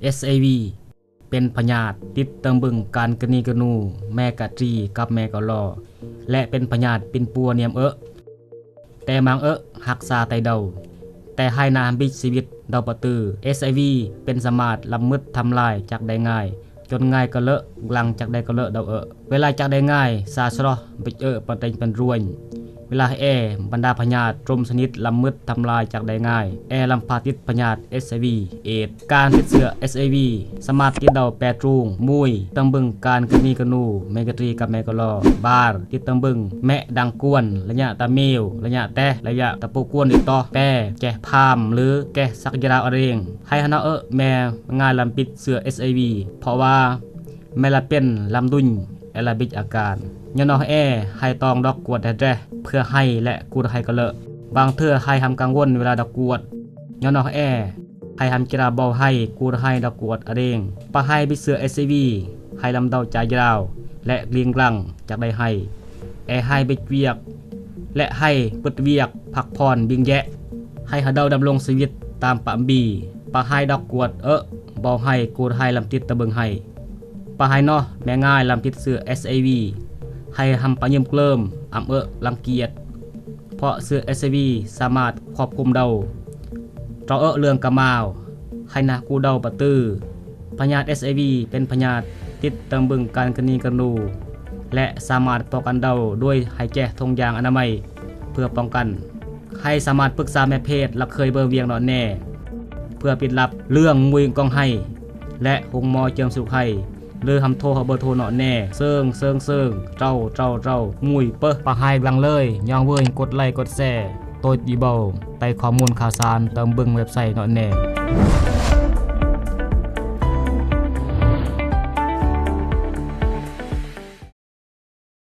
ເອັດໄອວີ ເປັນພະຍາດຕິດເຕີມບຶງການກະນີກະນູ ແມ່ກະຕີກັບແມ່ກະລໍ ແລະ ເປັນພະຍາດປິ່ນປົວນຽມເອະ. ແຕ່ມາງເອະຮັກສາໄຕເດົາ ແຕ່ໄຮນາບິດຊີວິດເດົາປະຕື້. ເອັດໄອວີ ເປັນສາມາດລຳມຶດທຳລາຍຈັກໄດ້ງ່າຍ ຈົນງ່າຍກະເລາະ ຫຼັງຈັກໄດ້ກະເລາະເດົາເອະ. ເວລາຈັກໄດ້ງ່າຍ ສາສະຫຼໍ ບິດເອະປະເຕັງເປັນຣວຍ. ເວລາແອ ບັນດາພະຍາດຕົມສະໜິດລຳມຶດທຳລາຍຈັກໄດ້ງ່າຍ ແອລຳພາຕິດພະຍາດ ເອັດໄອວີ ເອດ. ການຕິດເຊື້ອ ເອັດໄອວີ ສາມາດຕິດເດົາແປດລຸງ ມຸຍ ເຕີມບຶງການກະນີກະນູ ແມ່ກະຕີກັບແມ່ກະລໍ ບານ ຕິດເຕີມບຶງ ແມະ ດັງກວນ ໄລຍະຕາມີວ ໄລຍະແຕະ ໄລຍະຕະປູກວນ ຕິດຕໍ່ແປ ແກະພາມ ຫຼື ແກະສັກຢາດາວອາເຣງ. ໄຮຮະນະເອະ ແມ່ງ່າຍລຳຕິດເຊື້ອ ເອັດໄອວີ ເພາະວ່າ ແມ່ລະເປັນລຳດຸຍ ແອລະບິດອາການ. ຍ້ອນອກແອ ໄຮຕ້ອງດອກກວດແດດແດ ເພື່ອໄຮ ແລະ ກູດໄຮກະເລາະ. ບາງເທື່ອໄຮຮຳກັງວົນເວລາດອກກວດ. ຍ້ອນອກແອ ໄຮຮຳກິລາເບົາໄຮ ກູດໄຮດອກກວດອາເຣງ. ປະໄຮບິດເຊື້ອ ເອັດໄອວີ ໄຮລຳເດົາຈາຍຢາວ ແລະ ກລິງກລັງ ຈັກໄດ້ໄຮ. ແອໄຮບິດວຽກ ແລະ ໄຮປຶດວຽກ ພັກຜ່ອນ ບິງແຍະ. ໄຮຮະເດົາດຳລົງຊີວິດຕາມປະບີ. ປະໄຮດອກກວດເອະ ເບົາໄຮ ກູດໄຮ ລຳຕິດຕະເບິງໄຮ. ປະໄຮນໍ ແມ່ງ່າຍລຳຕິດເຊື້ອ ເອັດໄອວີ ໄຮຮຳປະຍິມເກິ່ມ ອຳເອະລັງກຽດ ເພາະເຊື້ອ ເອັດໄອວີ ສາມາດຄວບຄຸມເດົາ ເຕົາເອະເລື່ອງກະມາວ ໄຮນະກູເດົາປະຕື້. ພະຍາດ ເອັດໄອວີ ເປັນພະຍາດຕິດເຕີມບຶງການກະນີກະນູ ແລະ ສາມາດປ້ອງກັນເດົາໂດຍໄຮແຈະຖົງຢາງອະນາໄມເພື່ອປ້ອງກັນ. ໄຮສາມາດປຶກສາແມ່ເພດ ລັກເຄີຍເບີວຽງເນາະແນ່ ເພື່ອປິດລັບເລື່ອງມຸຍກອງໄຮ ແລະ ໂຮງໝໍເຈີມສຸກໄຮ ຫຼື ຮຳໂທເຮົາເບີໂທເນາະແນ່ ເຊີງ ເຊີງ ເຊີງ ເຈົ້າ ເຈົ້າ ເຈົ້າ ມຸຍເປີ. ປະໄຮກຳລັງເລີຍ ຍ້ອງເວີຍ ກົດໄລ ກົດແຊ ໂຕດອີເບົາ ໄຕ່ຂໍ້ມູນຂ່າວສານ ເຕີມບຶງເວັບໄຊເນາະແນ່.